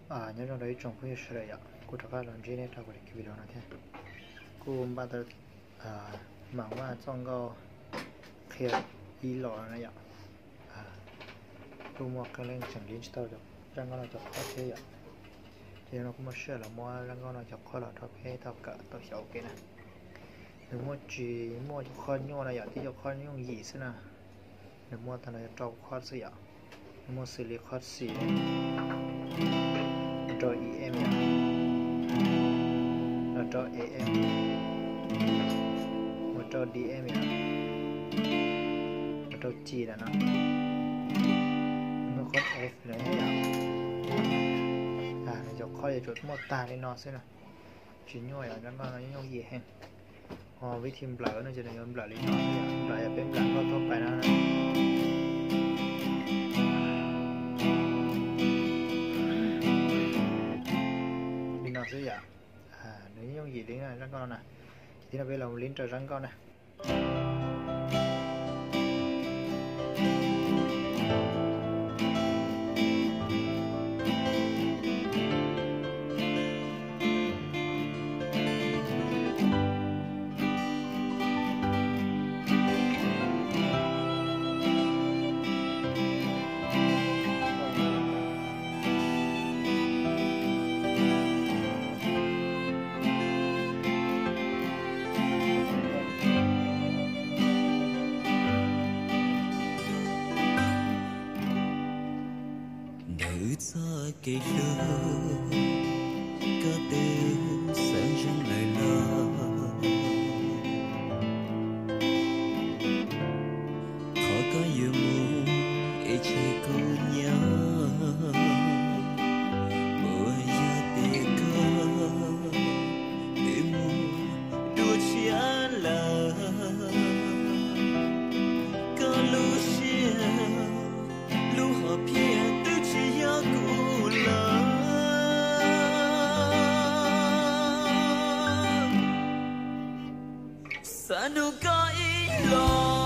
Nyob zoo rau ib tsoom phooj ywg sawv daws yom, kuv rov qab los ntsib nej rau kuv daim video no thiab. Kuv npaj tau Maiv Vaj txoj nkauj qhia ib los no yom. Kuj muaj qee leej tseem li tsis tau zaj nkauj no cov qhov thiab yom. Ces no kuv muab sij hawm los muab zaj nkauj no cov qhov los rau peb tau kawm tau xyaum ua ke na. Nws muaj tsis muaj cov qhov nyuaj no yom, tib cov qhov yooj yim xwb na. Nws muaj tag nrho yog rau qhov xwb yom. Nws muaj xws li qhov xis, mus rau E M yom, los rau A M, mus rau D M yom, mus rau C na no, muaj qhov F na thiab yom. Nws cov qhov yuav tsum muaj tag li no xwb na. Tsis nyuaj yom, zaj nkauj no yooj yim heev. Ho vib thi nplawm no ces nws yuav nplawm li no, nplawm yog peb nplawm nkauj tuaj pais no li no xwb yom. Nws yooj yim li zaj nkauj no na. Ces tib no peb los li rau zaj nkauj na. Ntawm wb txoj kev hlub, koj twb xav zoo lawm los, qhov koj yuav mus es tseg kuv nyob. Puas yog tias koj twb mus dua tshiab lawm, koj lub siab lub hom phiaj twb tsis yog kuv lawm. Xav nug koj ib los,